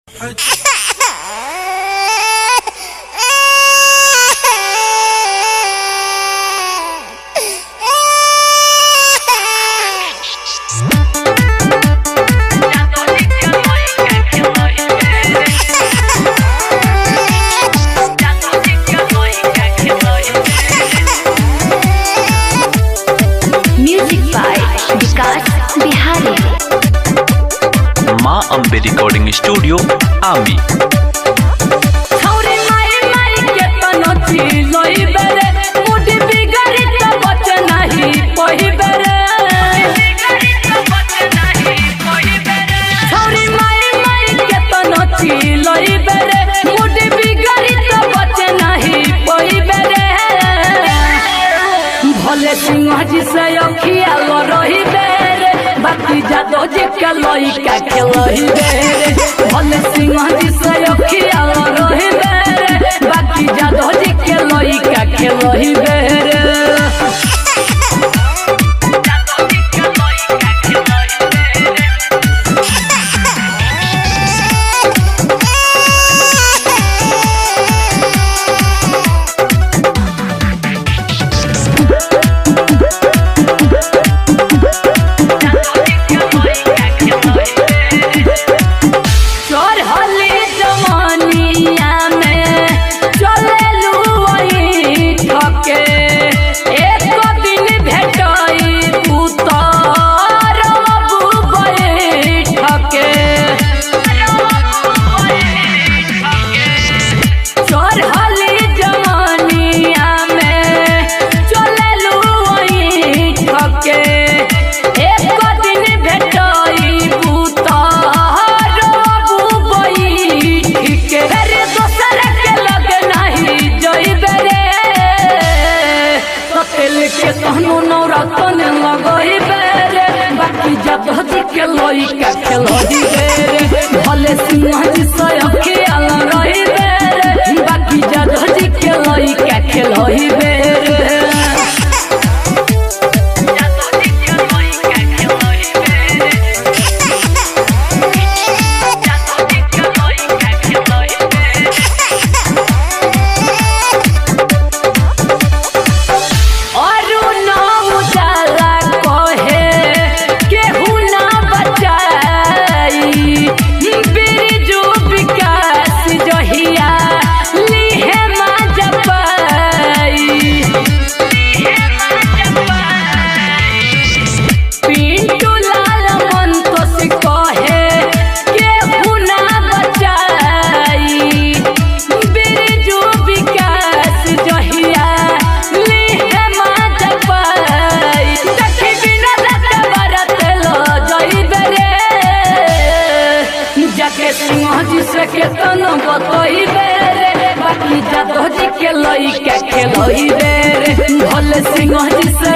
Music by Vikas Bihari. माँ Ambe recording studio आमी। छौरी माई माई के तनो चिलोई बेरे, मुडी बिगड़ी त बच नाही पही बेरे। छौरी माई माई के तनो चिलोई बेरे, मुडी बिगड़ी त बच नाही पही बेरे। भोले सिंह जी से अखिया रही बेरे, बाकी जादो जी के लइका खेलही बेरे। भोले सिंह जी से अखिया रही बेरे, बाकी जादो जी के लइका खेलही बेरे। चढ़ली जवानिया में चलेलू वही ठके, एक दिन भेटई पुतर बाबू ठके। चढ़ली जवानिया में चलेलू वही ठके, एक दिन भेटई पुतर बाबू के। अरे दोसर के लग नाही जइबे रे, तेल के तहनु नौरतन लगइबे रे, बाकी जादव जी के लइका खेलहिबे रे। भले सिंह जी से अखिया रहिबे रे, बाकी जादव जी के लइका खेलहिबे रे। और ना उजाला कहे केहू ना बचाई, बिरजू विकास जहिया लिहे मा जपाई। पिंटू लाल मंतोष कहे केहू ना बचाई, बिरजू विकास जहिया लिहे मा जपाई। देखी बिना दत्त बरत लो जइबे रे, जाके सिंह जी से केतन बतइबे रे, बाकी जादव जी के लइका खेलइबे रे। भोले सिंह जी से